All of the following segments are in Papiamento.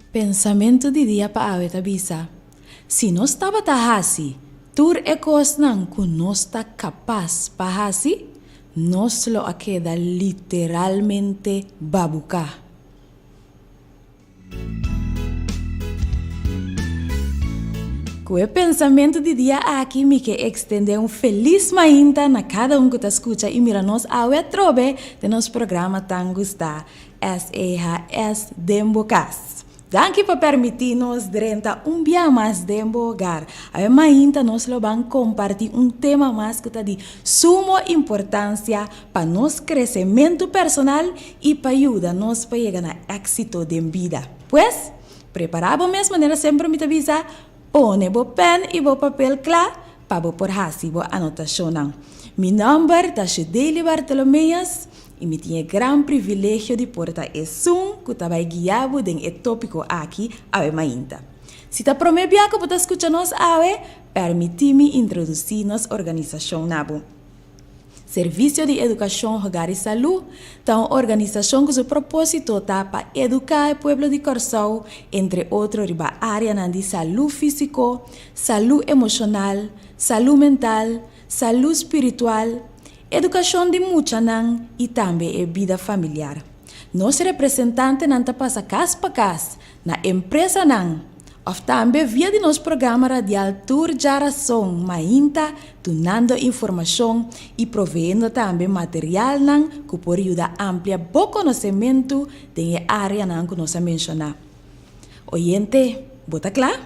Pensamentu di dia pa awe ta bisa, Si nos tabata hasi tur e kosnan ku nos ta kapas pa hasi, nos lo a keda literalmente babuká. Ku e pensamentu di dia aki mi ke ekstendé un felis mainta na kada un ku ta skucha i mira nos awe atrobe den nos programa tan gustá, SEHS den bo kas. Danki pa permití nos drenta un bia mas den bo hogar. Awe mainta nos lo ban kompartí un tema mas ku ta di sumo importansia pa nos kresementu personal i pa yuda nos pa yega na éksito den bida. Pues, prepará bo mes manera semper mi ta bisa, pone bo pèn i bo papel kla pa bo por hasi bo anotashonnan. Mi nòmber ta Shudely Bartolomeus i mi tin e gran privilegio di por ta esun ku ta bai guia bo den e tópiko aki awe mainta. Si ta promé bia ku bo ta skucha nos awe, pèrmití mi introdusí nos organisashon na bo. Servisio di Edukashon Hogar i Salú ta un organisashon ku su propósito ta pa eduká e pueblo di Kòrsou entre otro riba áreanan di salú físiko, salú emoshonal, salú mental, salú spiritual, edukashon di muchanan i tambe e bida familiar. Nos representantenan ta pasa kas pa kas, na empresanan, òf tambe via di nos programa radial tur djarason mainta dunando informashon i proveendo tambe materialnan ku por yuda amplia bo konosementu den e áreanan ku nos a menshoná. Oyente, bo ta kla?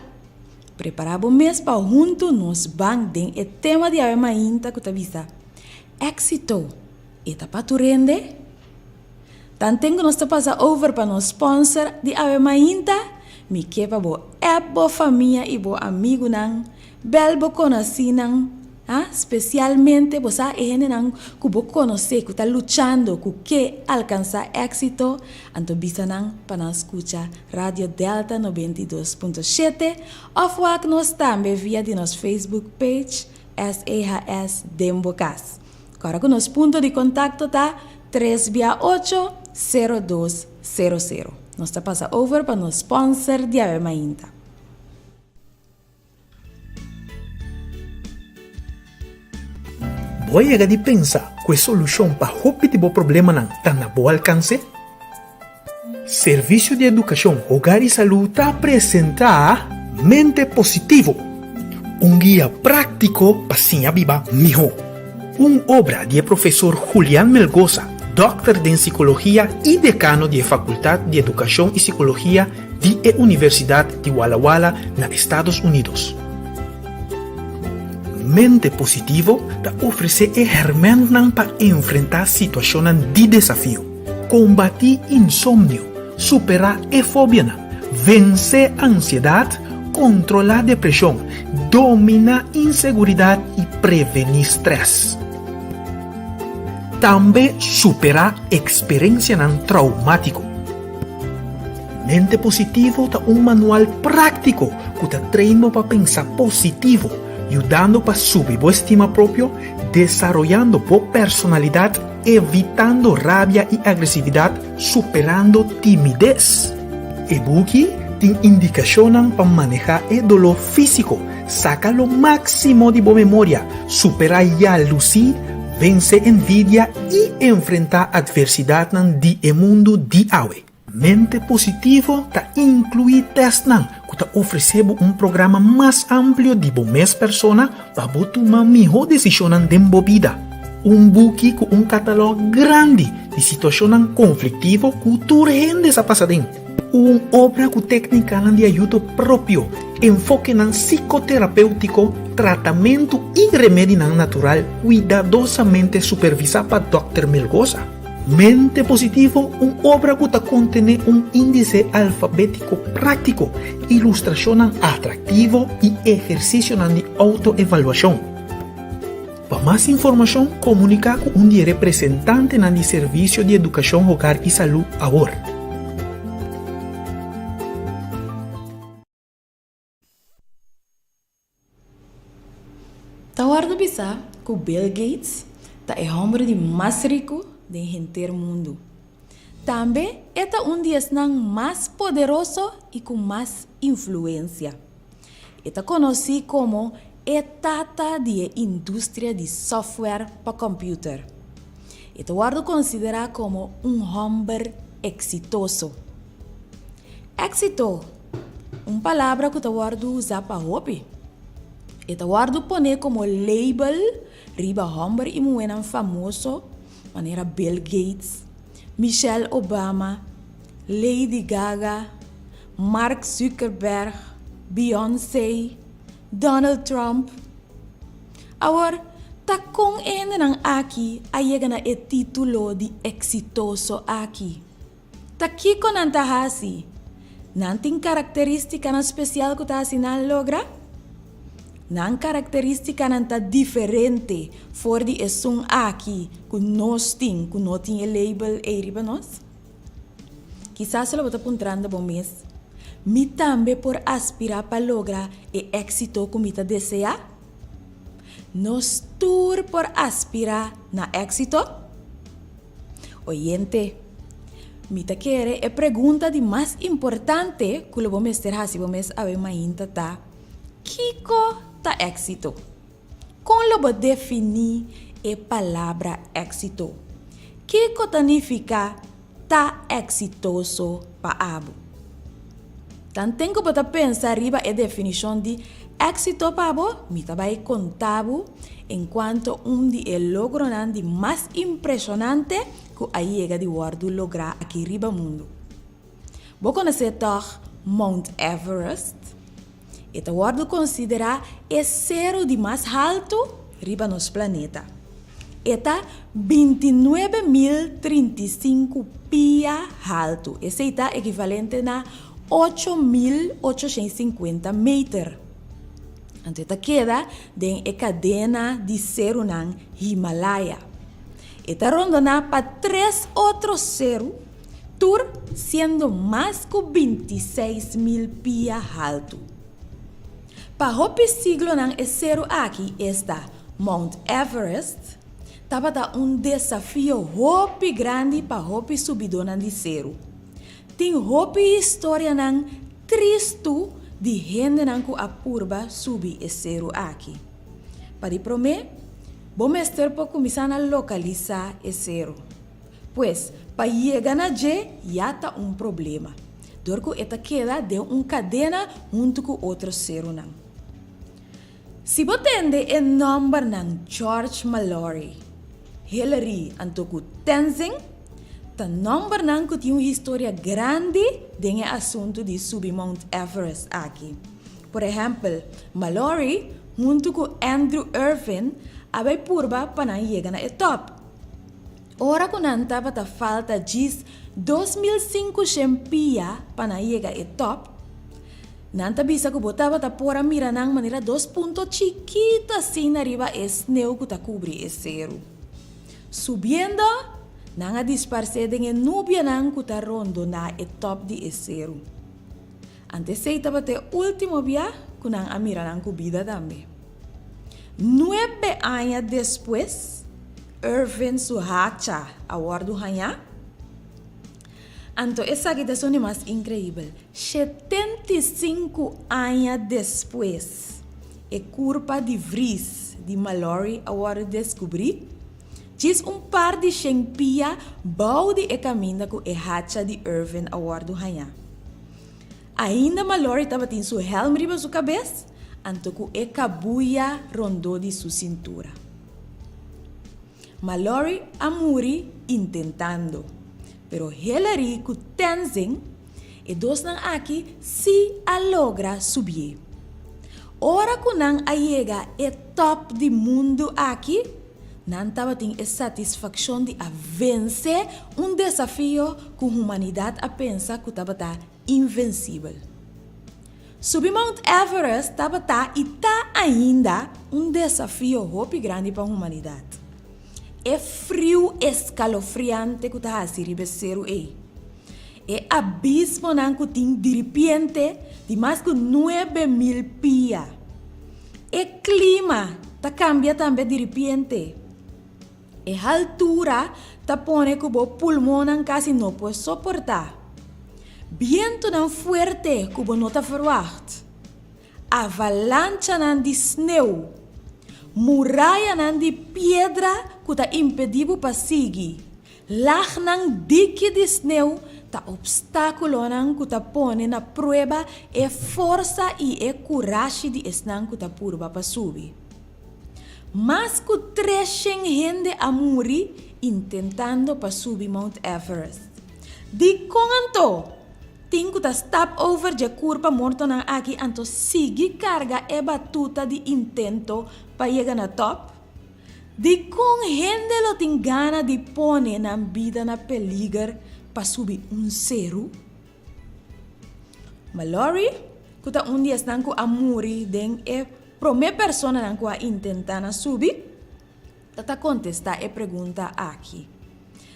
Prepará bo mes pa huntu nos ban den e tema di awe mainta ku ta bisa, Éksito, e ta pa tur hende? Tanten ku nos ta pasa over pa nos sponsor di awe mainta, mi ke pa bo app bo famia i bo amigunan, bèl bo konosínan, ha, spesialmente bo sa e hendenan ku bo konosé ku ta luchando ku ke alkansá éksito, anto bisa nan pa nan skucha Radio Delta 92.7 òf wak nos tambe via di nos Facebook page SEHS den bo kas. Kòrda ku nos punto di kontakto ta tres bia ocho, sero dos, sero sero. Nos ta pasa over pa nos sponsor di awe mainta. Bo a yega di pensa ku e solushon pa hopi di bo problemanan ta na bo alkanse? Servisio di Edukashon Hogar i Salú ta presentá Mente Positivo, un guia práktiko pa siña biba mihó. Un obra di e profesor Julian Melgoza, dòkter den sikologia i dekano di e Fakultat di Edukashon i Sikologia di e Universidat di Walla Walla na Estados Unidos. Mente Positivo ta ofresé e hèrmèntnan pa enfrentá situashonnan di desafio. Kombatí insomnio, superá e fobianan, vensé ansiedat, kontrolá depreshon, dominá inseguridat i prevení strès. Tambe superá eksperensianan traumátiko. Mente Positivo ta un manual práktiko ku ta train bo pa pensa positivo, yudando pa subi bo estima propio, desaroyando bo personalidat Evitando rabia i agresividat, superando timides. E buki tin indikashonnan pa manehá e doló físiko, saka lo máksimo di bo memoria, superá yalusí, vense envidia i enfrentá atversidatnan di e mundu di awe. Mente positivo ta inkluí tèstnan ku ta ofresé bo un programa mas amplio di bo mes persona pa bo tuma mihó desishonnan den bo bida. Un buki ku un katalòg grandi di situashonnan konfliktivo ku tur hende sa pasa den. Un obra ku téknikanan di ayudo propio, enfokenan sikoterapéutiko, tratamentu i remedinan natural kuidadosamente supervisá pa Dòkter Melgoza. Mente Positivo, un obra ku ta kontené un índise alfabétiko práktiko, ilustrashonnan atraktivo i ehersisionan di outoevaluashon. Pa mas informashon, komuniká ku un di e representantenan di Servisio di Edukashon Hogar i Salú awor. Ta wòrdu bisa ku Bill Gates ta e hòmber di mas riku den henter mundu. Tambe e ta un di esnan mas poderoso i ku mas influensia. E ta konosí komo e tata di e industria di software pa kòmpiuter. E ta wòrdu konsiderá komo un hòmber eksitoso. Éksito, un palabra ku ta wòrdu usá pa hopi. E ta wòrdu poné komo label riba hòmber i muhénan famoso manera Bill Gates, Michelle Obama, Lady Gaga, Mark Zuckerberg, Beyoncé, Donald Trump. Awor, ta kon e hendenan aki a yega na e título di eksitoso aki? Ta kiko nan ta hasi? Nan tin karakterístikanan spesial ku ta hasi nan logra? Nan karakterístikanan ta diferente for di esun aki ku nos tin ku no tin e label ei riba nos? Kisas lo bo ta puntrando bo mes, Mi tambe por aspirá pa logra e éksito ku mi ta deseá? Nos tur por aspirá na éksito? Oyente, mi ta kere e pregunta di mas importante ku lo bo mester hasi bo mes awe mainta ta, Kiko ta éksito? Kon lo bo definí e palabra éksito? Kiko ta nifiká ta eksitoso pa abo? Tanten ku bo ta pensa riba e definishon di éksito pa bo, mi ta bai konta bo enkuanto un di e logronan di mas impreshonante ku a yega di wòrdu lográ aki riba mundu. Bo konosé tòg Mount Everest? E ta wòrdu konsiderá e seru di mas haltu riba nos planeta. E ta 29.035 pia haltu, esei ta ekivalente na 8.850 meter. Anto e ta keda den e kadena di serunan Himalaya. E ta rondoná pa tres otro seru, tur siendo mas ku 26.000 pia haltu. Pa hopi siglonan e seru aki, esta Mount Everest, tabata un desafio hopi grandi pa hopi subidónan di seru. Tin hopi historianan tristu di hendenan ku a purba subi e seru aki. Pa di promé, bo mester por kuminsá na lokalisá e seru. Pues, pa yega na dje ya ta un problema, dor ku e ta keda den un kadena huntu ku otro serunan. Si bo tende e nòmbernan George Mallory, Hillary anto ku Tenzing, ta nòmbernan ku tin un historia grandi den e asuntu di subi Mount Everest aki. Por ehèmpel, Mallory huntu ku Andrew Irvine a bai purba pa nan yega na e tòp. Ora ku nan tabata falta djis 2500 pia pa nan yega e tòp, nan ta bisa ku bo tabata por a mira nan manera dos punto chikitu asina riba e sneu ku ta kubri e seru. Subiendo, nan a disparsé den e nubianan ku ta rondoná e tòp di e seru. Anto esei tabata e último bia ku nan a mira nan ku bida tambe. Nuebe aña despues, Irvin su hacha a wòrdu hañá. Anto esaki ta esun di mas inkreibel, 75 aña despues, e kurpa di vris di Mallory a wòrdu deskubrí, djis un par di shen pia bou di e kaminda ku e hacha di Irvin a wòrdu hañá. Ainda Mallory tabatin su hèlm riba su kabes, anto ku e kabuya rondó di su sintura. Mallory a muri intentando, pero Hillary ku Tenzing, e dosnan aki sí a logra subié. Ora ku nan a yega e tòp di mundu aki, nan tabatin e satisfakshon di a vense un desafio ku humanidat a pensa ku tabata invensibel. Subi Mount Everest tabata i ta ainda un desafio hopi grandi pa humanidat. E friu eskalofriante ku ta hasi riba e seru ei, e abismonan ku tin diripiente di mas ku 9000 pia, e klima ta kambia tambe diripiente. E haltura ta pone ku bo pulmonnan kasi no por soportá. Bientunan fuerte ku bo no ta ferwagt. Avalanchanan di sneu. Murayanan di piedra ku ta impedí bo pa sigui. Lagnan diki di sneu ta opstákulonan ku ta pone na prueba e forsa i e kurashi di esnan ku ta purba pa subi. Mas ku treshen hende a muri intentando pa subi Mount Everest. Dikon anto tin ku ta stap over dje kurpa mortonan aki anto sigui karga e batuta di intento pa yega na tòp? Dikon hende lo tin gana di pone nan bida na peliger pa subi un seru? Mallory, ku ta un di esnan ku a muri den e promé personanan ku a intentá na subi, ta ta kontestá e pregunta aki,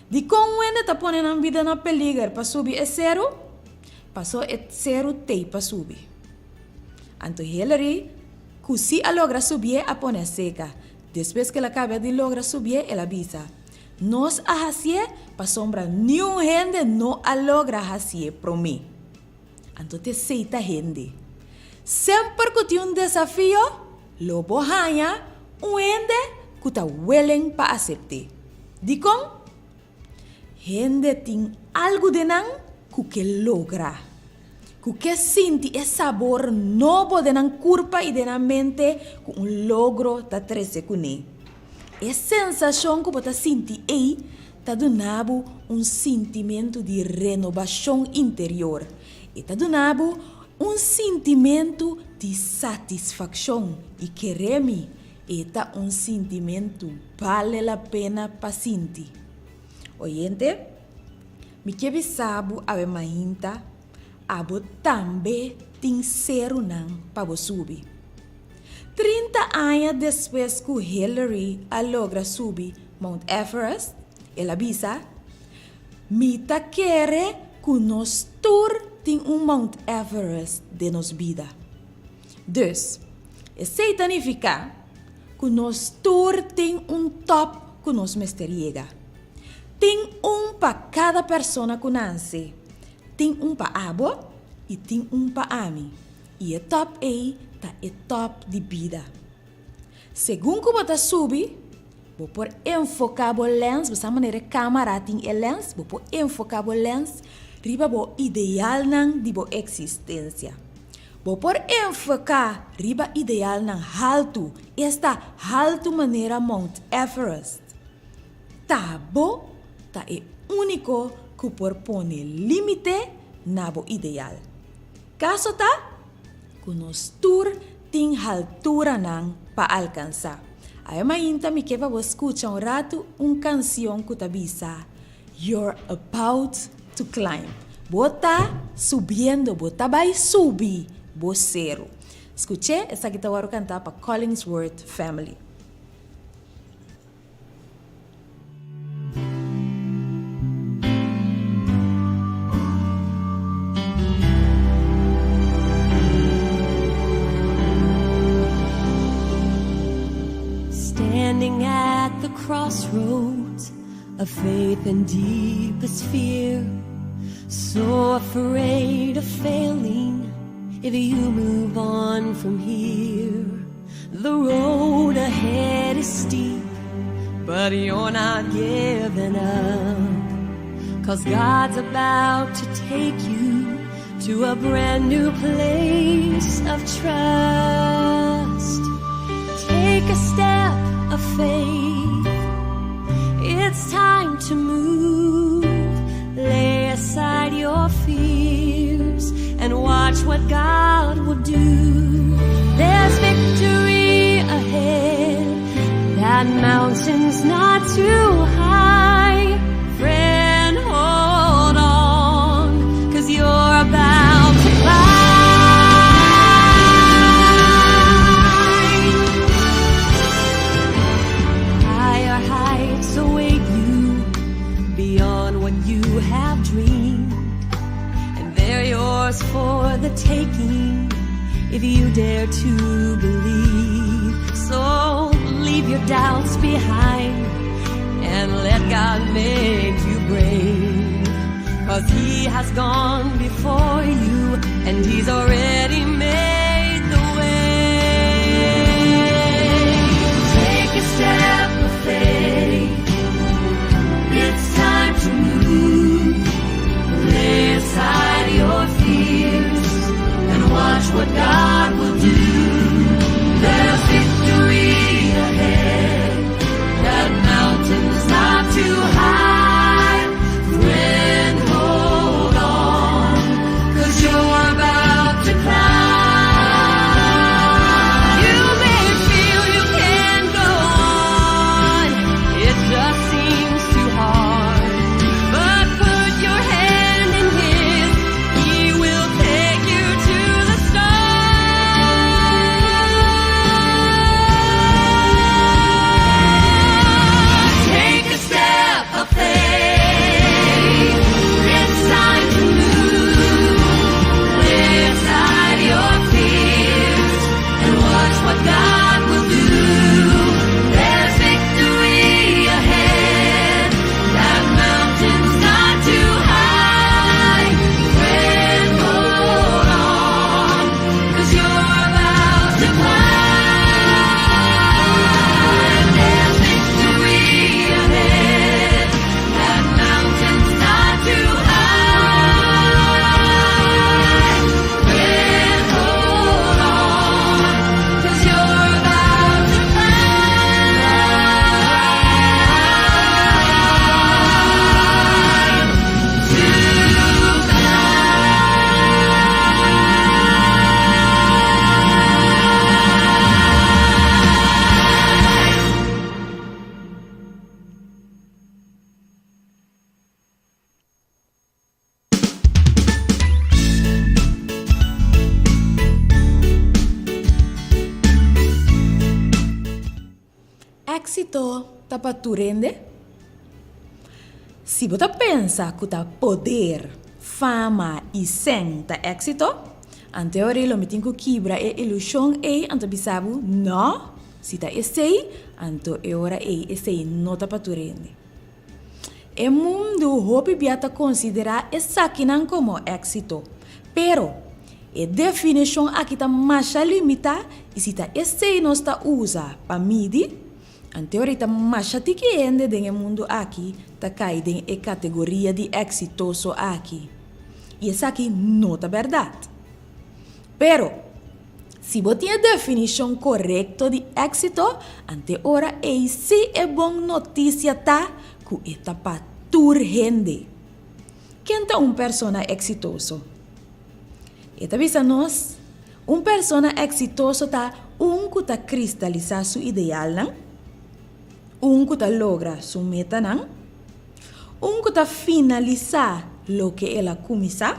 Dikon un hende ta pone nan bida na peliger pa subi e seru? Pasó e seru t'ei pa subi. Anto Hillary, ku sí a logra subié, a pone aseka. Despues ku el a kabia di logra subié, el a bisa, Nos a hasié pasobra niun hende no a logra hasié promé. Anto t'esei ta hende. Semper ku tin un desafio, lo bo haña un hende ku ta welen pa asept'é. Dikon? Hende tin algu den nan ku ke logra, ku ke sinti e sabor nobo den nan kurpa i den nan mente ku un logro ta trese kuné. E sensashon ku bo ta sinti ei ta duna bo un sintimentu di renobashon interior. E ta duna bo un sintimentu di satisfakshon i kere mi, E ta un sintimentu bale la pena pa sinti. Oyente, mi ke bisa bo awe mainta, abo tambe tin serunan pa bo subi. 30 aña despues ku Hillary a logra subi Mount Everest, el a bisa, Mi ta kere ku nos tur tin un Mount Everest den nos bida. Dus, esei ta nifiká ku nos tur tin un tòp ku nos mester yega. Tin un pa kada persona ku nanse. Tin un pa abo i tin un pa ami. I e tòp ei ta e tòp di bida. Segun ku bo ta subi, bo por enfoká bo lèns, bo sa manera e kámara tin e lèns, bo por enfoká bo lèns riba bo idealnan di bo eksistensia. Bo por enfoká riba idealnan haltu, esta haltu manera Mount Everest. Ta bo ta e úniko ku por pone límite na bo ideal. Kaso ta ku nos tur tin halturanan pa alkansá. Awe mainta mi ke pa bo skucha un ratu un kansion ku ta bisa, You're about to climb. Bo ta subiendo, bo ta bai subi bo seru. Skuch'é, esaki ta wòrdu kantá pa Collingsworth Family. Standing at the crossroads Of faith and deepest fear So afraid of failing If you move on from here The road ahead is steep But you're not giving up Cause God's about to take you To a brand new place of trust Take a step of faith It's time to move Lay aside your fears And watch what God will do There's victory ahead That mountain's not too high Friend, hold on Cause you're about to climb Higher heights await you Beyond what you have dreamed And they're yours for the taking If you dare to believe So leave your doubts behind. And let God make you brave. Cause He has gone before you and He's already made the way. Take a step of faith. It's time to move. Lay aside your fears and watch what God will do. There's victory ahead. That mountain's not too high. Friend, hold on, 'cause you're about to climb. You may feel you can't go on. It just seems too hard. But put your hand in His. He will take you to the stars. Take a step of faith. It's time to move. Lay aside your fears and watch what God will do. There's victory ahead. That mountain's not too high. Friend, hold on, 'cause you're about to climb. There's victory ahead. That mountain's not too high. Friend, hold on, 'cause you're about to climb. To climb. Éxito ta pa tur hende? Si bo ta pensa ku ta poder, fama i sèn ta éksito, anto ora lo mi tin ku kibra e ilushon ei anto bisa bo, nò, si ta esei, anto e ora ei esei no ta pa tur hende. E mundu hopi bia ta konsiderá esakinan komo éksito. Pero, e definishon aki ta masha limitá i si ta esei nos ta usa pa midi, anto ora ta masha tiki hende den e mundu aki ta kai den e kategoria di eksitoso aki. I esaki no ta bèrdat. Pero, si bo tin e definishon korekto di éksito, ante ora ei sí e bon notisia ta ku e ta pa tur hende. Ken ta un persona eksitoso? E ta bisa nos, Un persona eksitoso ta un ku ta kristalisá su idealnan, un ku ta logra su metanan, un ku ta finalisá loke el a kuminsá,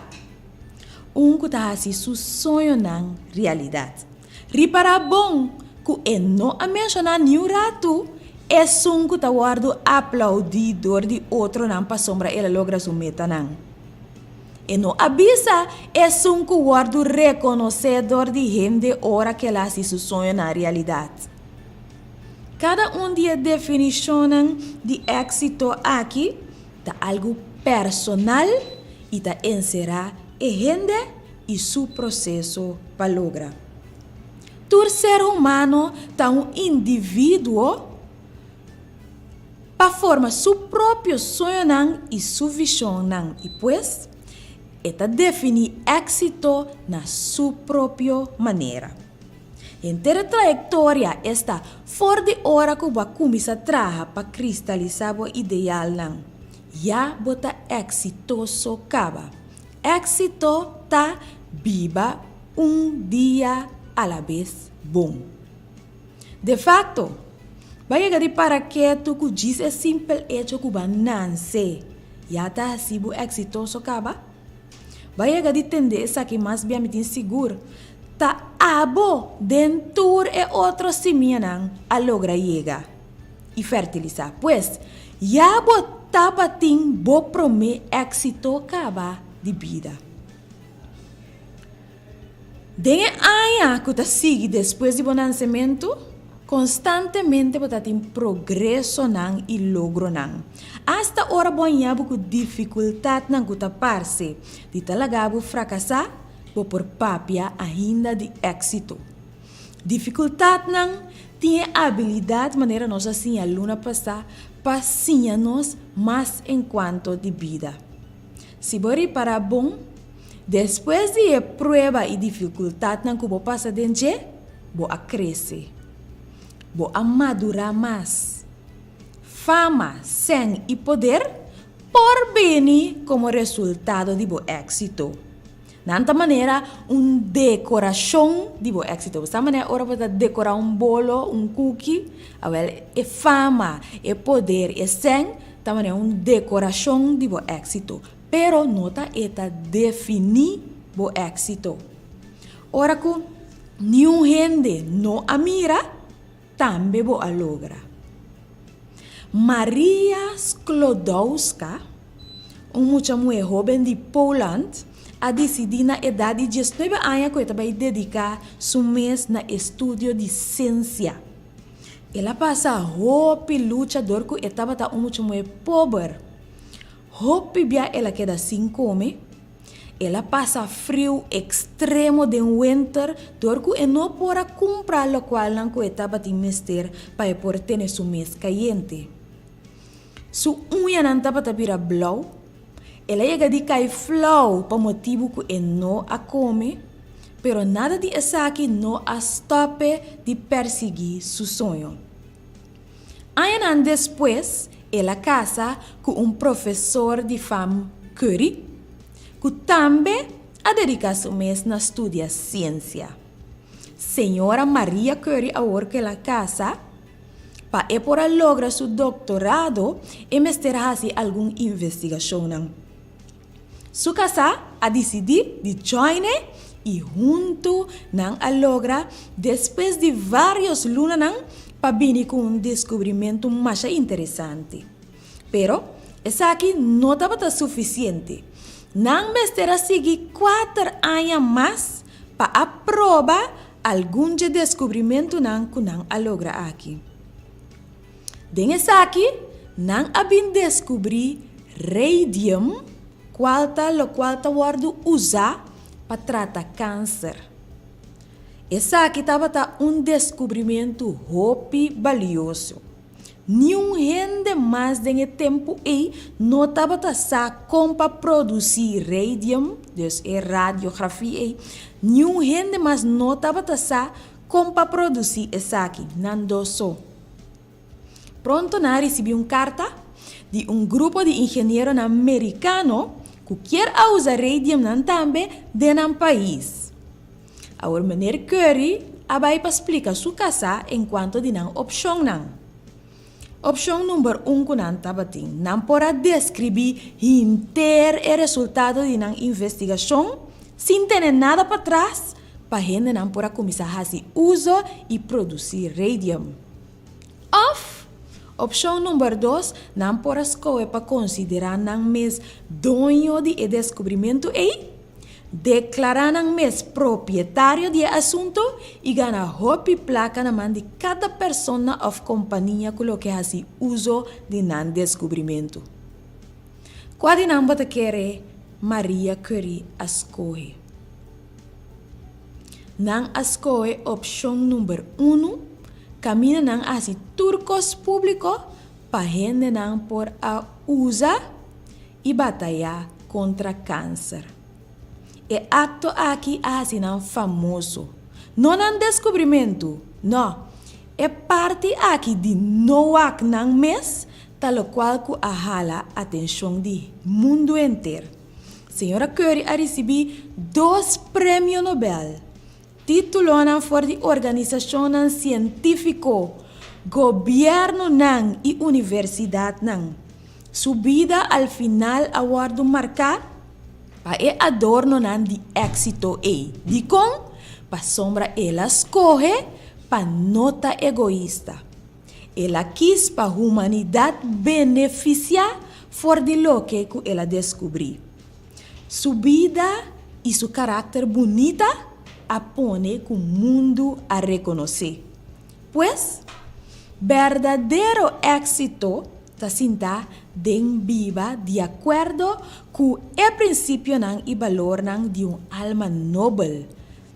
un ku ta hasi su soñonan realidat. Ripará bon ku e no a menshoná niun ratu esun ku ta wòrdu aplaudí dor di otronan pasobra el a logra su metanan. E no a bisa esun ku wòrdu rekonosé dor di hende ora ku el a hasi su soñonan realidat. Kada un di e definishonnan di éksito aki ta algu personal i ta enserá e hende i su proseso pa logra. Tur ser humano ta un individuo pa forma su propio soñonan i su vishonnan i pues e ta definí éksito na su propio manera. Henter e trayektoria esta for di ora ku bo a kuminsá traha pa kristalisá bo idealnan, ya bo ta eksitoso kaba. Éksito ta biba un dia a la bes bon. De fakto, bo a yega di para ketu ku djis e simpel echo ku bo a nanse ya ta hasi bo eksitoso kaba? Bo a yega di tende esaki mas bia mi tin sigur ta abo den tur e otro simianan a logra yega i fertilisá. Pues, ya bo tabatin bo promé éksito kaba di bida. Den e aña ku ta sigui despues di bo nansementu. Konstantemente bo ta tin progresonan i logronan. Asta ora bo haña bo ku difikultatnan ku ta parse di ta laga bo frakasá, bo por papia ainda di éksito. Difikultatnan tin e abilidat, manera nos a siña luna pasá, pa siña nos mas enkuanto di bida. Si bo ripará bon, despues di e prueba i difikultatnan ku bo pasa den dje, bo a krese. Bo a madurá mas. Fama, sèn i poder por bini komo resultado di bo éksito. Nan ta manera un dekorashon di bo éksito. Bo sa manera ora bo ta dekorá un bolo, un kuki? Awèl, e fama, e poder, e sèn ta manera un dekorashon di bo éksito. Pero no ta e ta definí bo éksito. Ora ku niun hende no a mira, tambe bo a logra. Maria Sklodowska, un mucha muhé hóben di Poland, a disidí na edat di diesnuebe aña ku e ta bai dediká su mes na estudio di siensia. El a pasa hopi lucha dor ku e tabata un mucha muhé pober. Hopi bia el a keda sin kome. El a pasa friu ekstremo den wenter dor ku e no por a kumpra lokualnan ku e tabatin mester pa e por tene su mes kayente. Su uñanan tabata bira blou. El a yega di kai flou pa motibu ku e no a kome, pero nada di esaki no a stòp'e di persiguí su soño. Añanan despues el a kasa ku un profesor di fam Curie, ku tambe a dediká su mes na studia siensia. Señora Maria Curie awor ku el a kasa, pa e por a logra su doktorado e mester hasi algun investigashonnan. Su kasá a disidí di join e i huntu nan a logra despues di vários lunanan pa bini ku un deskubrimentu masha interesante. Pero esaki no tabata sufisiente. Nan mester a sigui kuater aña mas pa a proba algun dje deskubrimentunan ku nan a logra aki. Den esaki, nan a bin deskubrí radium, kual ta lokual ta wòrdu usá pa trata kanser. Esaki tabata un deskubrimentu hopi balioso. Niun hende mas den e tempu ei no tabata sa kon pa produsí radium, dus e radiografia ei, niun hende mas no tabata sa kon pa produsí esaki, nan dos so. Pronto nan a risibí un karta di un grupo di ingenieronan merikano ku kier a usa radiumnan tambe den nan pais. Awor Meneer Curry a bai pa splika su kasá enkuanto di nan opshonnan. Opshon number un ku nan tabatin, nan por a deskribí henter e resultado di nan investigashon sin tene nada patras pa hendenan por a kuminsá hasi uso i produsí radium. Òf, opshon number dos, nan por a skohe pa konsiderá nan mes doño di e deskubrimentu ei, deklará nan mes propietario di e asuntu i gana hopi plaka na man di kada persona òf kompania ku loke hasi uso di nan deskubrimentu. Kua di nan bo ta kere Maria Curie a skohe? Nan a skohe opshon number unu, kaminda nan a hasi tur kos públiko pa hendenan por a usa i batayá kontra kanser. E akto aki a hasi nan famoso. No nan deskubrimentu, nò, e parti aki di no wak nan mes ta lokual ku a hala atenshon di mundu henter. Señora Curie a risibí dos Premio Nobel, títulonan for di organisashonnan sientífiko, gobièrnunan i universidatnan. Su bida al final a wòrdu marká pa e adornonan di éksito ei. Dikon? Pasobra el a skohe pa no ta egoista. El a kis pa humanidat benefisiá for di loke ku el a deskubrí. Su bida i su karakter bunita a pone ku mundu a rekonosé. Pues, berdadero éksito ta sintá den biba di akuerdo ku e prinsipionan i balornan di un alma nobel,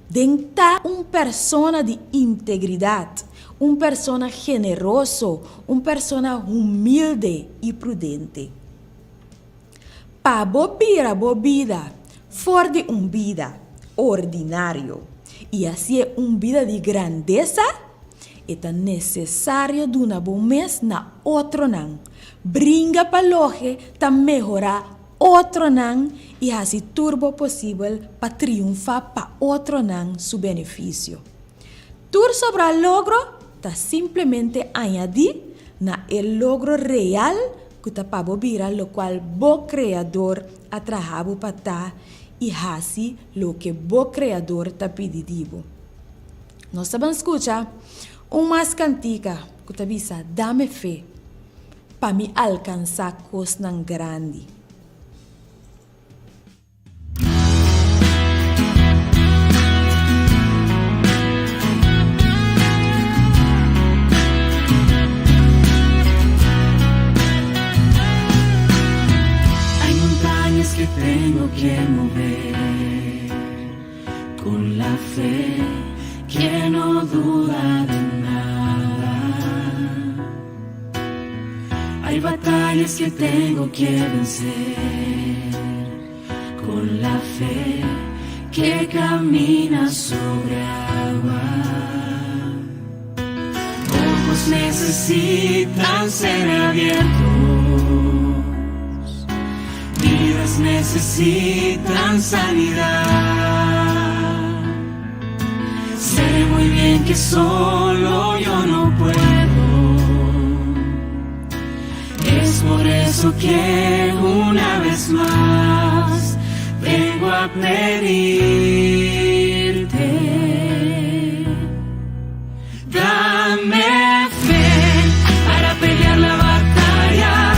den ta un persona di integridat, un persona generoso, un persona humilde i prudente. Pa bo bira bo bida for di un bida ordinario i hasié un bida di grandesa, e ta nesesario duna bo mes na otronan, bringa pa loke ta mehorá otronan i hasi tur bo posibel pa triunfá pa otronan su benefisio. Tur sobrá logro ta simplemente añadí na e logro real ku ta pa bo bira lokual bo Kreador a traha bo pa ta i hasi loke bo Kreador ta pidi di bo. Nos ta ban skucha un mas kantika ku ta bisa Dame fe pa mi alkansá kosnan grandi. Hay montañas que tengo que mover con la fe que no duda de nada. Hay batallas que tengo que vencer con la fe que camina sobre agua. Ojos necesitan ser abiertos, vidas necesitan sanidad. Sé muy bien que solo yo no puedo. Es por eso que una vez más vengo a pedirte. Dame fe para pelear la batalla,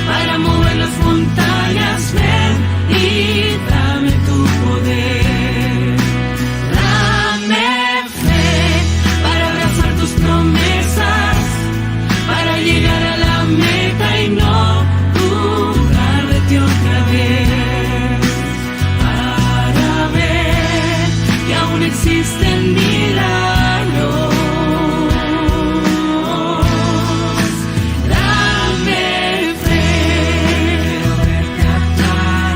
para mover las montañas. Ven y dame tu poder. Dame fe para abrazar tus promesas, para llegar a la meta y no dudar de ti otra vez. Para ver que aún existen milagros. Dame fe. Quiero verte actuar,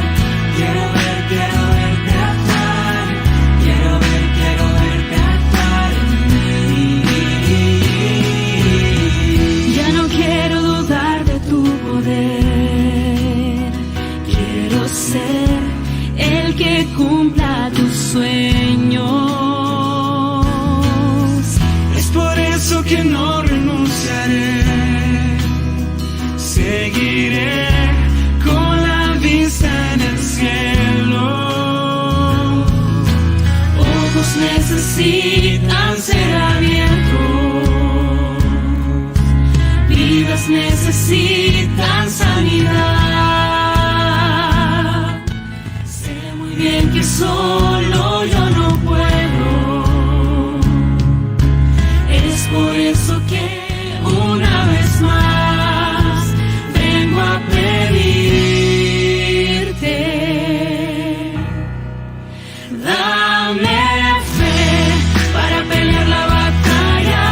quiero ver, quiero verte actuar, quiero ver, quiero verte actuar en mí. Ya no quiero dudar de tu poder, quiero ser el que cumpla tus sueños. Es por eso que no renunciaré, seguiré con la vista en el cielo. Ojos necesitan ser abiertos, vidas necesitan sanidad. Sé muy bien que solo yo no puedo. Es por eso que una vez más vengo a pedirte. Dame fe para pelear la batalla,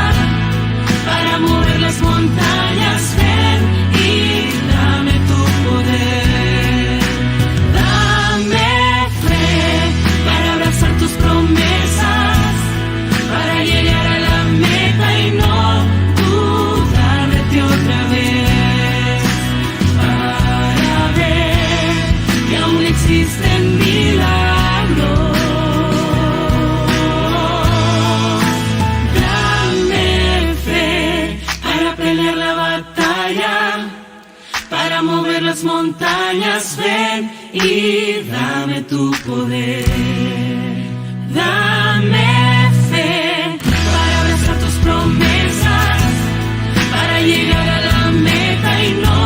para mover las montañas. Ven y dame tu poder. Dame fe para abrazar tus promesas, para llegar a la meta y no dudar de ti otra vez. Para ver que aún existen milagros. Dame fe para pelear la batalla, para mover las montañas. Ven y dame tu poder. Dame fe para abrazar tus promesas, para llegar a la meta y no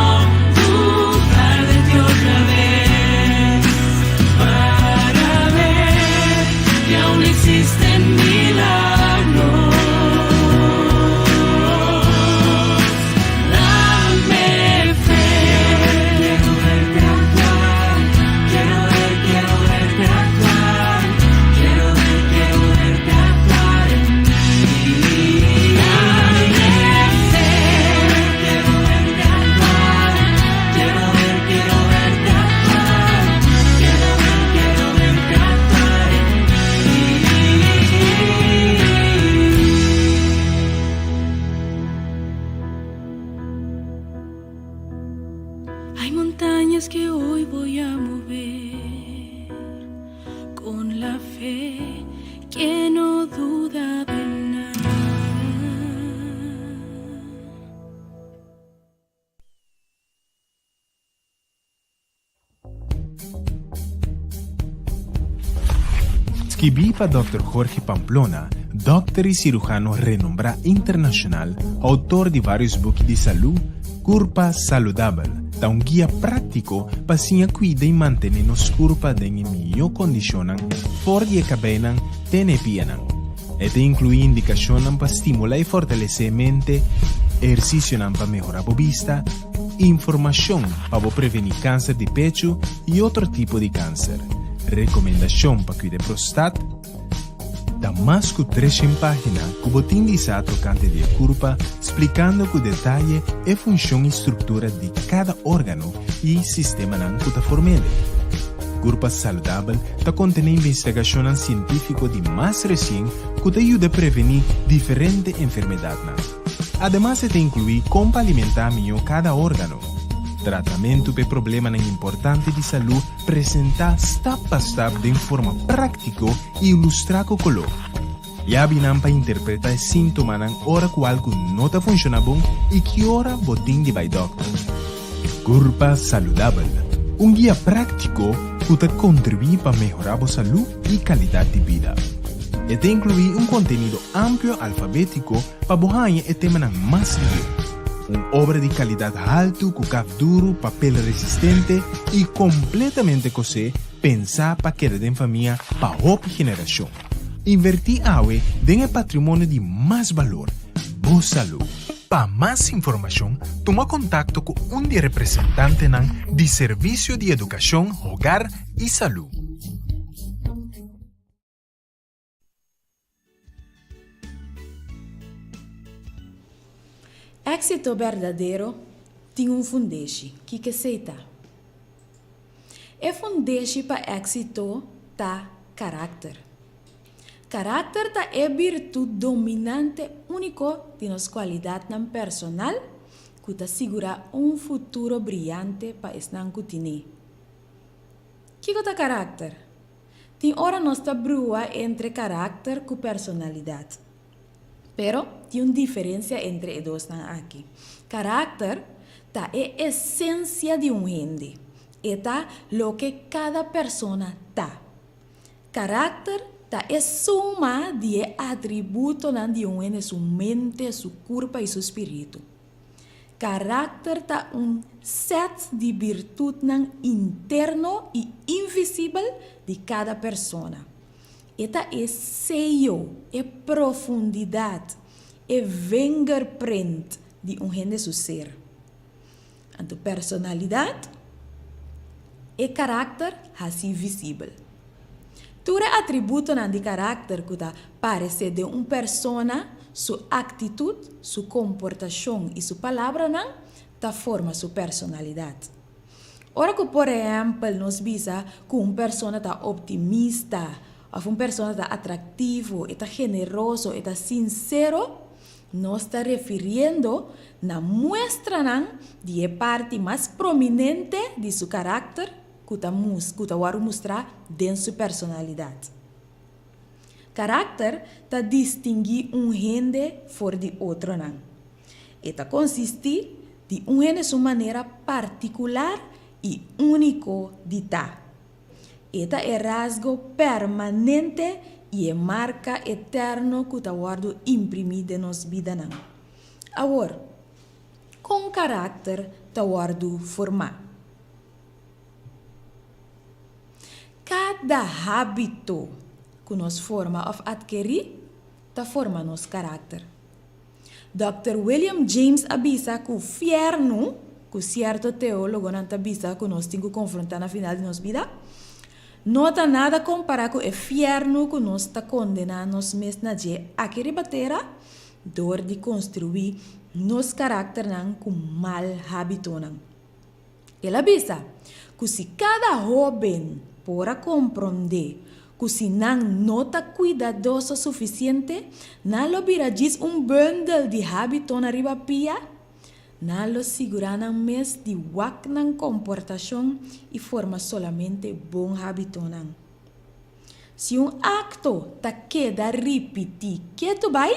dudar de ti otra vez. Para ver que aún existen milagros. Que no duda de nada. Skibí pa Dòkter Jorge Pamplona, dòkter i sirujano renombrá internashonal, outor di vários buki di salú, Kurpa Saludabel ta un guia práktiko pa siña kuida i mantené nos kurpa den e mihó kondishonnan for di e kabeinan te na e pianan. E ta inkluí indikashonnan pa stimulá i fortalesé e mente, ehersisionan pa mehorá bo bista, informashon pa bo prevení kanser di pechu i otro tipo di kanser, rekomendashon pa kuida e prostat, Ta mas ku treshen página ku bo tin di sa tokante di e kurpa, splikando ku detaye e funshon i struktura di kada órgano i sistemanan ku ta form'ele. Kurpa Saludabel ta kontené investigashonnan sientífiko di mas resien ku ta yuda prevení diferente enfermedatnan. Ademas e ta inkluí kon pa alimentá mihó kada órgano, tratamentu p'e problemanan importante di salú presentá stap pa stap den forma práktiko i ilustrá ku koló. Yabinan pa interpretá e síntomanan ora ku algu no ta funshoná bon i ki ora bo tin di bai dòkter. Kurpa Saludabel, un guia práktiko ku ta kontribuí pa mehorá bo salú i kalidat di bida. E ta inkluí un kontenido amplio alfabétiko pa bo haña e temanan mas lihé. Un obra di kalidat haltu ku kaf duru, papel resistente i kompletamente kosé pensá pa keda den famia pa hopi generashon. Invertí awe den e patrimonio di mas balor, bo salú. Pa mas informashon tuma kontakto ku un di e representantenan di Servisio di Edukashon, Hogar i Salú. Éxito berdadero tin un fundeshi. Kiko esei ta? E fundeshi pa éxito ta karakter. Karakter ta e birtut dominante úniko di nos kualidatnan personal ku ta sigurá un futuro briante pa esnan ku tin'é. Kiko ta karakter? Tin ora nos ta brua entre karakter ku personalidat. Pero tin un diferensia entre e dosnan aki. Karakter ta e esensia di un hende. E ta loke kada persona ta. Karakter ta e suma di e atributonan di un hende, su mente, su kurpa i su spiritu. Karakter ta un sèt di birtutnan interno i invisibel di kada persona. E ta e seyo, e profundidat, e vingerprint di un hende su ser. Anto personalidat, e karakter hasi visibel. Tur e atributonan di karakter ku ta paresé den un persona, su aktitut, su komportashon i su palabranan, ta forma su personalidat. Ora ku por ehèmpel nos bisa ku un persona ta optimista òf un persona ta atraktivo, e ta generoso, e ta sinsero, nos ta refiriendo na muestranan di e parti mas prominente di su karakter ku ta ku ta wòrdu mustrá den su personalidat. Karakter ta distinguí un hende for di otronan. E ta konsistí di un hende su manera partikular i úniko di ta. E ta e rasgo permanente i e marka eterno ku ta wòrdu imprimí den nos bidanan. Awor, kon karakter ta wòrdu formá? Kada hábito ku nos forma òf atkerí ta forma nos karakter. Dòkter William James a bisa ku fièrnu, ku sierto teólogonan ta bisa ku nos tin ku konfrontá na final di nos bida, no ta nada kompará ku e fièrnu ku nos ta kondená nos mes na dje aki riba tera dor di konstruí nos karakternan ku mal hábitonan. El a bisa ku si kada hóben por a komprondé ku si nan no ta kuidadoso sufisiente, nan lo bira djis un bundel di hábitonan riba pia, nan lo sigurá nan mes di wak nan komportashon i forma solamente bon hábitonan. Si un akto ta keda ripití ketu bai,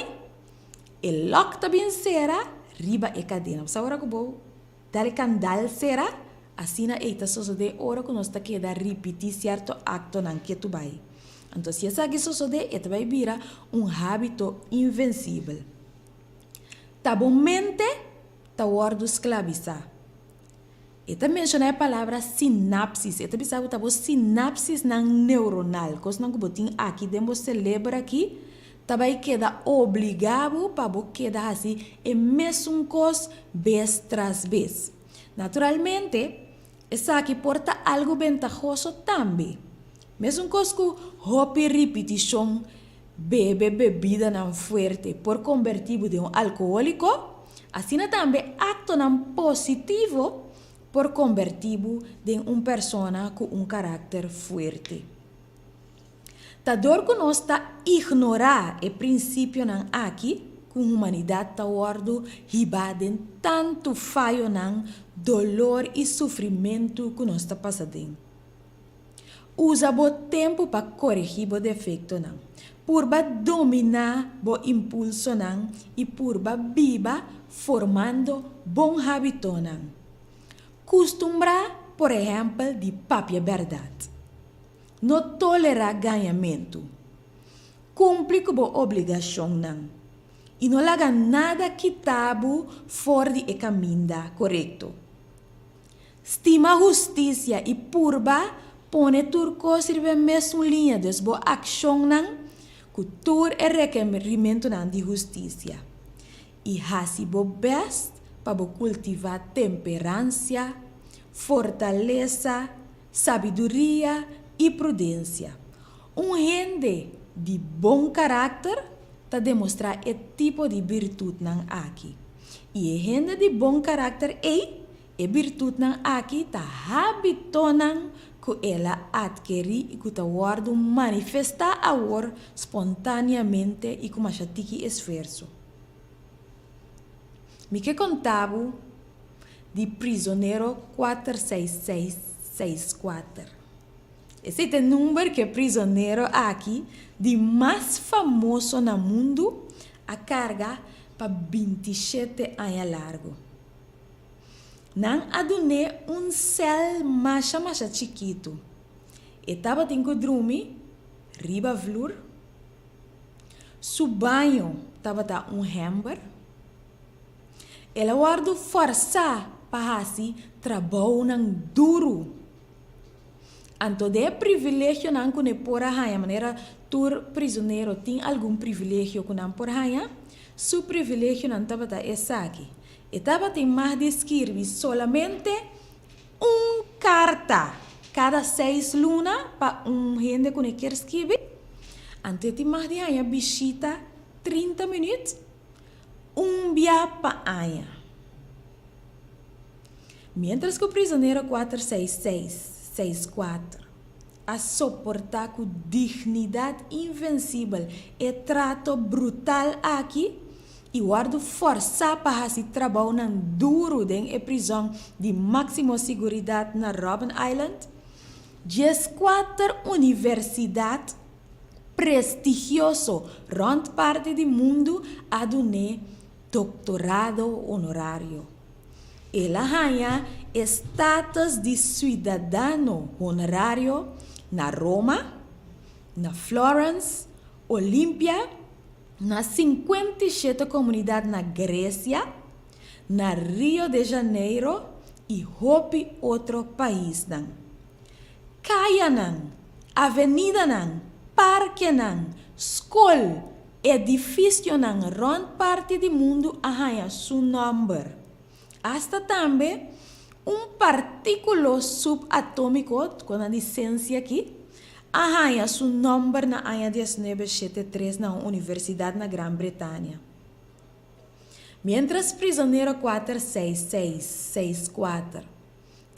e lòk ta bin sera riba e kadena. Bo sa ora ku bo dal e kandal sera? Asina ei ta sosodé ora ku nos ta keda ripití sierto aktonan ketu bai. Anto si esaki sosodé e ta bai bira un hábito invensibel. Ta bo mente ta wòrdu sklabisá. E ta menshoná e palabra sinapsis. E ta bisa ku ta bo sinapsisnan neuronal, kosnan ku bo tin aki den bo seleber aki, ta bai keda obligá bo pa bo keda hasi e mesun kos bes tras bes. Naturalmente, esaki por ta algu bentahoso tambe. Mesun kos ku hopi ripitishon bebe bebidanan fuerte por kombertí bo den un alkohóliko, asina tambe aktonan positivo por kombertí bo den un persona ku un karakter fuerte. Ta dor ku nos ta ignorá e prinsipionan aki ku humanidat ta wòrdu hibá den tantu fayonan, dolor i sufrimentu ku nos ta pasa den. Usa bo tempu pa koregí bo defektonan. Purba dominá bo impulsonan i purba biba formando bon hábitonan. Kustumbrá, por ehèmpel, di papia bèrdat. No tolerá gañamentu. Kumpli ku bo obligashonnan i no laga nada kita bo for di e kaminda korekto. Stima hustisia i purba pone tur kos riba e mesun liña, dus bo akshonnan ku tur e rekerimentunan di hustisia. I hasi bo bèst pa bo kultivá temperansia, fortalesa, sabiduria i prudensia. Un hende di bon karakter ta demostrá e tipo di birtutnan aki. I e hende di bon karakter ei E birtutnan aki ta hábitonan ku el a atkerí i ku ta wòrdu manifestá awor spontáneamente i ku masha tiki esfuerso. Mi ke konta bo di prizonero 46664. Esei ta e number ku e prizonero aki di mas famoso na mundu a karga pa bintishete aña largu. Nan a dun'é un sèl masha masha chikitu. E tabatin ku drumi riba vlur. Su baño tabata un hèmber. El a wòrdu fòrsá pa hasi trabounan duru. Anto den e privilegionan ku ne por a haña, manera tur prizonero tin algun privilegio ku nan por haña, su privilegionan tabata esaki, E tabatin mag di skirbi solamente un karta kada seis luna pa un hende ku ne kier skirbi. Anto e tin mag di haña bishita 30 minüt un bia pa aña. Miéntras ku prizonero 46664 a soportá ku dignidat invensibel e trato brutal aki i wòrdu fòrsá pa hasi trabounan duru den e prizòn di máksimo siguridat na Robben Island, 14 universidat prestigioso rònt parti di mundu a dun'é doktorado honorario. El a haña e status di suidadano honorario na Roma, na Florence, Olimpia, na 57 komunidat na Gresia, na Rio de Janeiro i hopi otro paisnan. Kayanan, avenidanan, parkenan, skol, Edifisionan rònt parti di mundu a haña su nòmber. Asta tambe un partíkulo subatómiko, ku nan di sensia akí, a haña su nòmber na aña 1973 na un universidat na Gran Bretania. Miéntras prizonero 46664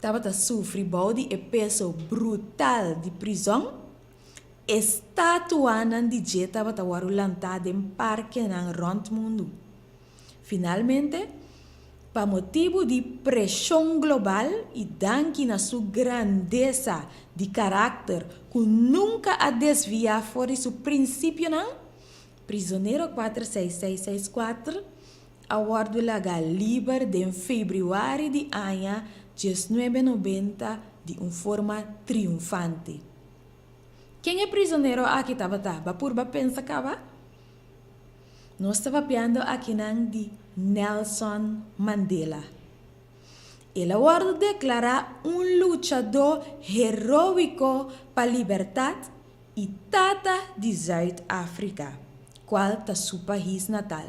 tabata sufri bou di e peso brutal di prizòn, E statuanan di dje tabata wòrdu lantá den parkenan rònt mundu. Finalmente, Pa motibu di preshon global i danki na su grandesa di karakter ku nunka a desviá for di su prinsipionan, Prizonero kuater seis seis seis kuater a wòrdu lagá liber den febrüari di aña diesnuebe nobenta di un forma triunfante. Ken e prizonero aki tabata? Ba purba pensa kaba? Nos ta papiando akinan di Nelson Mandela. El a wòrdu deklará un luchadó heroiko pa libertat i tata di Zuid Afrika, kual ta su pais natal.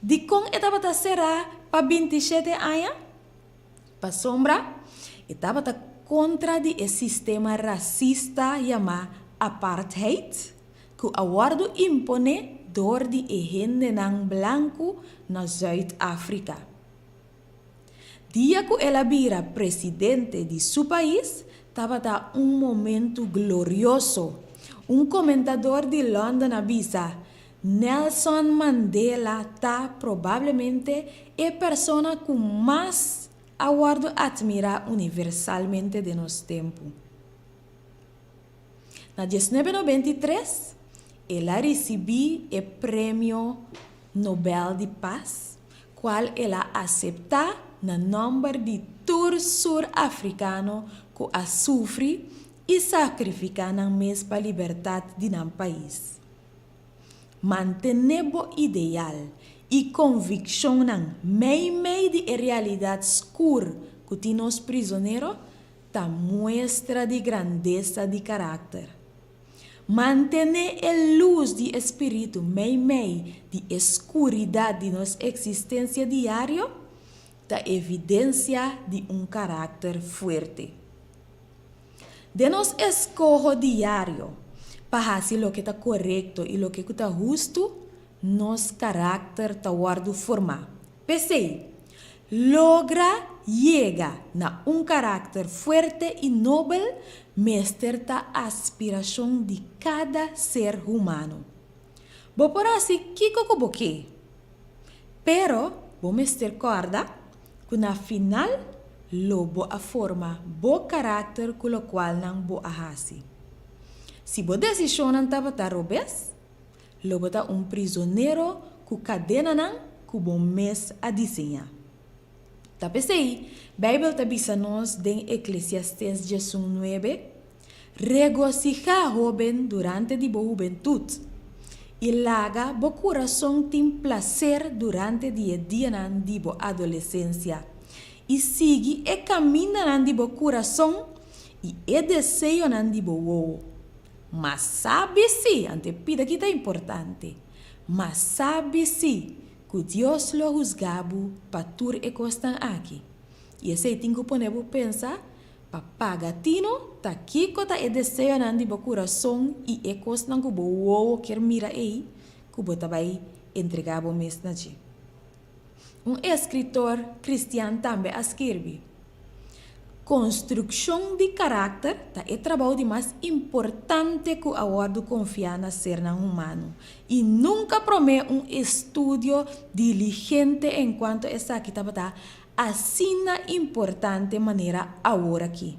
Dikon e tabata será pa bintishete aña? Pasobra e tabata kontra di e sistema rasista yamá apartheid, ku a wòrdu imponé dor di e hendenan blanku na Zuid Afrika. Dia ku el a bira presidente di su pais tabata un momentu glorioso. Un komentador di London a bisa, Nelson Mandela ta probablemente e persona ku mas a wòrdu atmirá universalmente den nos tempu. Na diesnuebe nobenta i tres, el a risibí e Premio Nobel di Pas, kual el a aseptá na nòmber di tur sur afrikano ku a sufri i sakrifiká nan mes pa libertat di nan pais. Mantené bo ideal i konvikshonnan meimei di e realidat skur ku tin nos prizonero ta muestra di grandesa di karakter. Mantené e lus di e spiritu meimei di e skuridat di nos eksistensia diario ta evidensia di un karakter fuerte. Den nos eskoho diario pa hasi loke ta korekto i loke ku ta hustu, nos karakter ta wòrdu formá. P'esei, logra yega na un karakter fuerte i nobel mester ta aspirashon di kada ser humano. Bo por hasi kiko ku bo ke, pero bo mester kòrda ku na final lo bo a forma bo karakter ku lokualnan bo a hasi. Si bo desishonnan tabata robes, Lo bo ta un prizonero ku kadenanan ku bo mes a diseñá. Ta p'esei, Beibel ta bisa nos den Eklesiastes diesun nuebe, Regosihá, hóben, durante di bo hubentut, i laga bo kurason tin plaser durante di e dianan di bo adolesensia, i sigui e kamindanan di bo kurason i e deseonan di bo wowo. Ma sabi si, anto e pida ki ta importante, ma sabi si ku Dios lo husga bo pa tur e kosnan aki. I esei tin ku pone bo pensa pa paga tino ta kiko ta e deseonan di bo kurason i e kosnan ku bo wowo kier mira ei ku bo ta bai entregá bo mes na dje. Un eskritor kristian tambe a skirbi, Konstrukshon di karakter ta e trabou di mas importante ku a wòrdu konfiá na sernan humano, i nunka promé un estudio diligente enkuanto esaki tabata asina importante manera aworakí.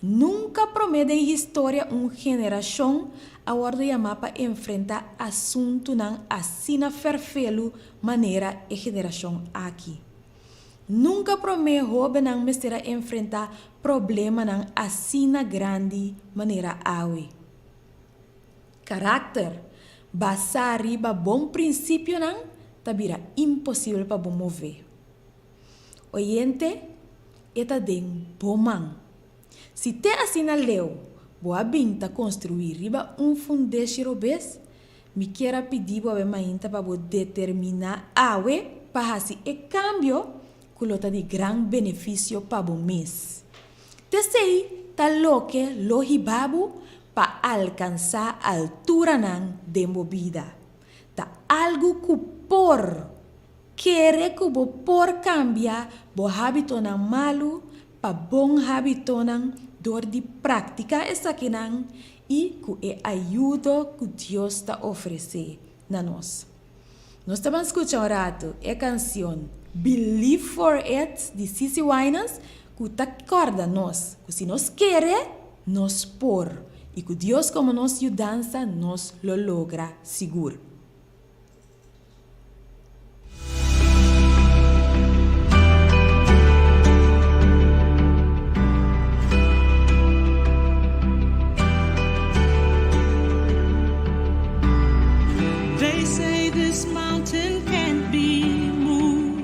Nunka promé den historia un generashon a wòrdu yamá pa enfrentá asuntunan asina fèrfelu manera e generashon aki. Nunka promé hóbennan mester a enfrentá problemanan asina grandi manera awe. Karakter basá riba bon prinsipionan ta bira imposibel pa bo move. Oyente, e ta den bo man. Si te asina leu bo a bin ta konstruí riba un fundeshi robes, mi kier a pidi bo awe mainta pa bo determiná awe pa hasi e kambio ku lo ta di gran benefisio pa bo mes. T'esei ta loke lo hiba bo pa alkansá alturanan den bo bida. Ta algu ku por Kere ku bo por kambia bo hábitonan malu pa bon hábitonan dor di praktiká esakinan i ku e ayudo ku Dios ta ofresé na nos. Nos ta ban skucha un ratu e kansion Believe For It di CeCe Winans ku ta kòrda nos ku si nos kere, nos por i ku Dios komo nos yudansa nos lo logra sigur. They say this mountain can't be moved.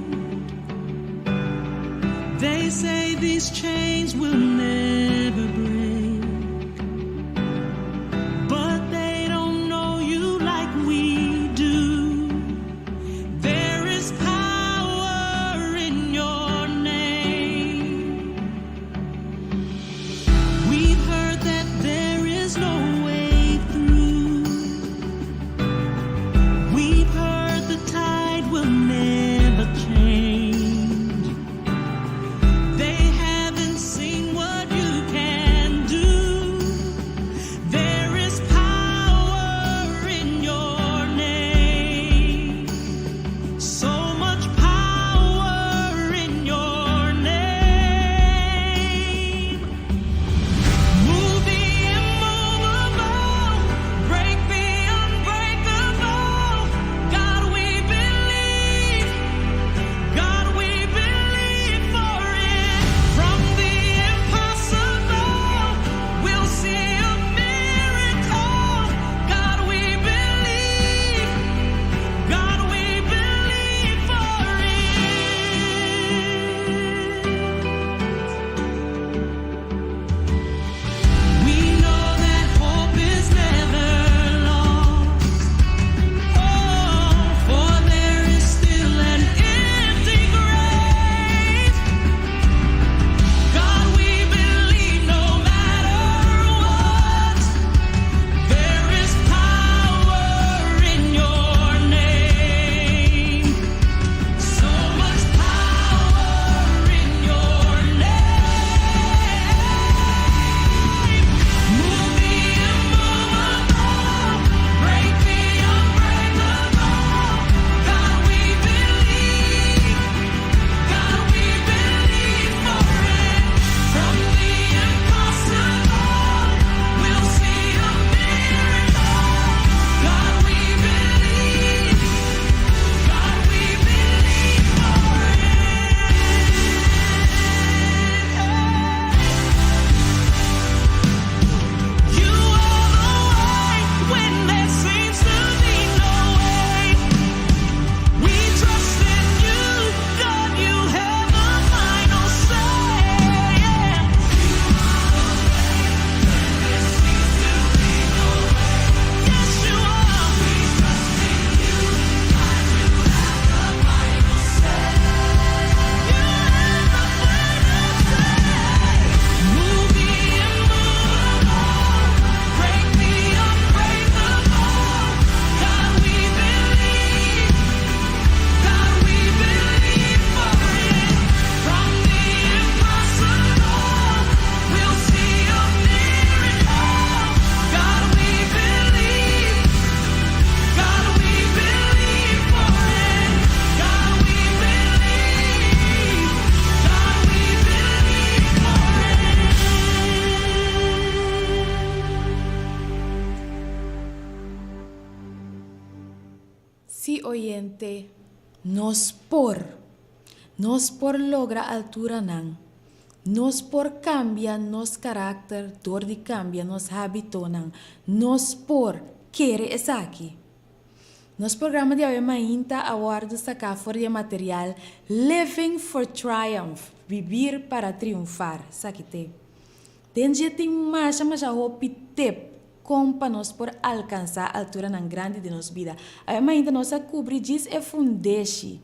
They say these chains will never break. But they don't know you like we do. There is power in your name. We've heard that there is no way through. We've heard the tide will never change. They haven't seen what you can do. There is power in your name. So much power in your name. Move the immovable, break the unbreakable. God, we believe. God, we believe for it. From the impossible, we'll see a miracle. God, we believe. God, we believe for it. We know that hope is never lost. Oh, for there is still an empty grave. God, we believe no matter what. There is power in your name. So much power in your name. Move the immovable, break the unbreakable. God, we believe. God, we believe for it. From the impossible, we'll see a miracle. God, we believe. God, we believe for it. You are the way when there seems to be no way. We trust in you, God. You have the final say. Yeah. There seems to be no way. Yes, you are. We trust in you, God. You have the final say. You have the final say. Move the immovable, break the unbreakable. God, we believe. God, we believe for it. From the impossible, we'll see a miracle. God, we believe. God, we believe for it. God, we believe. God, we believe for it. Sí oyente, nos por. Nos por logra alturanan. Nos por kambia nos karakter dor di kambia nos hábitonan. Nos por. Kere esaki. Nos programa di awe mainta a wòrdu saká for di e material Living for Triumph, Vivir para Triunfar. Esaki te. Den dje tin masha masha hopi tip kon pa nos por alkansá alturanan grandi den nos bida. Awe mainta nos a kubri djis e fundeshi.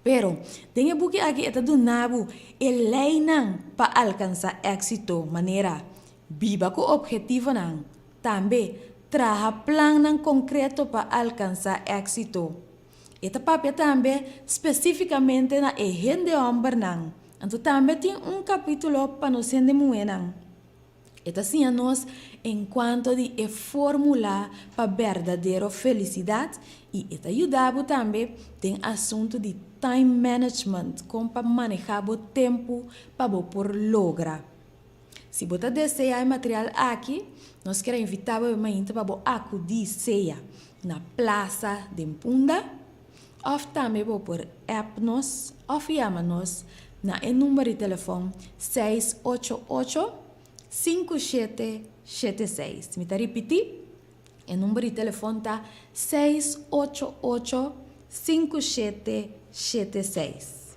Pero, den e buki aki e ta duna bo e leinan pa alkansá éksito, manera, biba ku ophetivonan, tambe traha plannan konkreto pa alkansá éksito. E ta papia tambe spesífikamente na e hende hòmbernan. Anto tambe tin un kapítulo pa nos hende muhénan. E ta siña nos enkuanto di e fórmula pa berdadero felisidat i e ta yuda bo tambe den asuntu di time management, kon pa manehá bo tempu pa bo por logra. Si bo ta deseá e material aki, nos kier a invitá bo e mainta pa bo akudí sea na Plaza den Punda òf tambe bo por app nos òf yama nos na e number di telefòn seis ocho ocho, sinku shete shete seis. Mi ta ripití, e number di telefòn ta seis ocho ocho, sinku shete shete seis.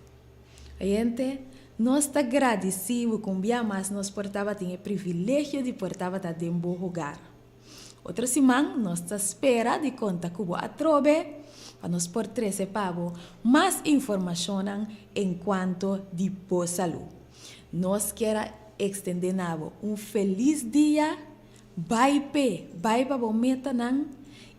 Oyente, nos ta gradisí bo ku un bia mas nos por tabatin e privilegio di por tabata den bo hogar. Otro siman nos ta spera di konta ku bo atrobe pa nos por trese pa bo mas informashonnan enkuanto di bo salú. Nos kier a ekstendé na bo un felis dia, bai p'e, bai pa bo metanan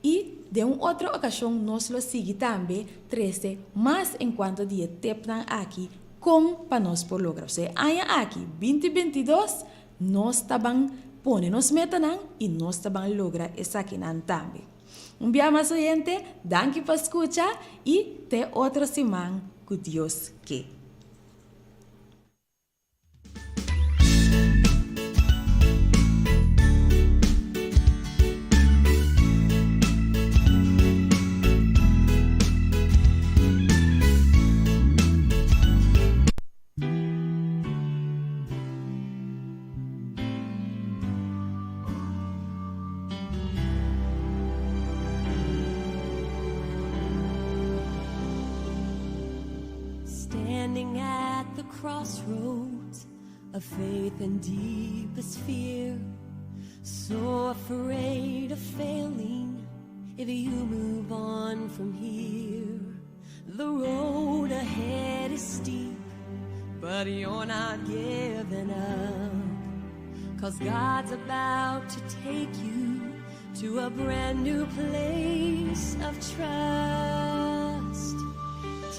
i den un otro okashon nos lo sigui tambe trese mas enkuanto di e tepnan aki kon pa nos por logra. Osea e aña aki, binti bintidos, Nos ta ban pone nos metanan y nos ta ban logra esakinan tambe. Un bia mas oyente, danki pa scucha y te otro siman cu Dios ke. Standing at the crossroads of faith and deepest fear So afraid of failing if you move on from here The road ahead is steep But you're not giving up Cause God's about to take you To a brand new place of trust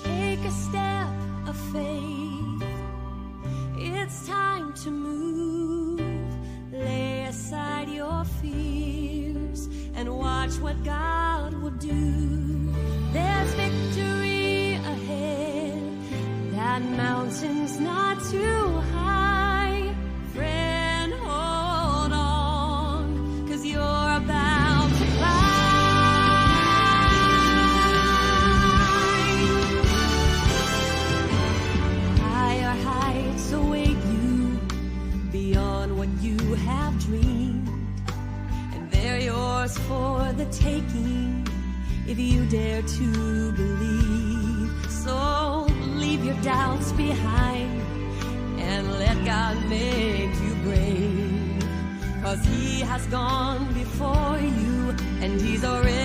Take a step of faith It's time to move Lay aside your fears And watch what God will do There's victory ahead That mountain's not too high Friend, hold on Cause you're about to climb Higher heights await you Beyond what you have dreamed And they're yours for the taking If you dare to believe So leave your doubts behind And let God make you brave Cause he has gone before you And he's already.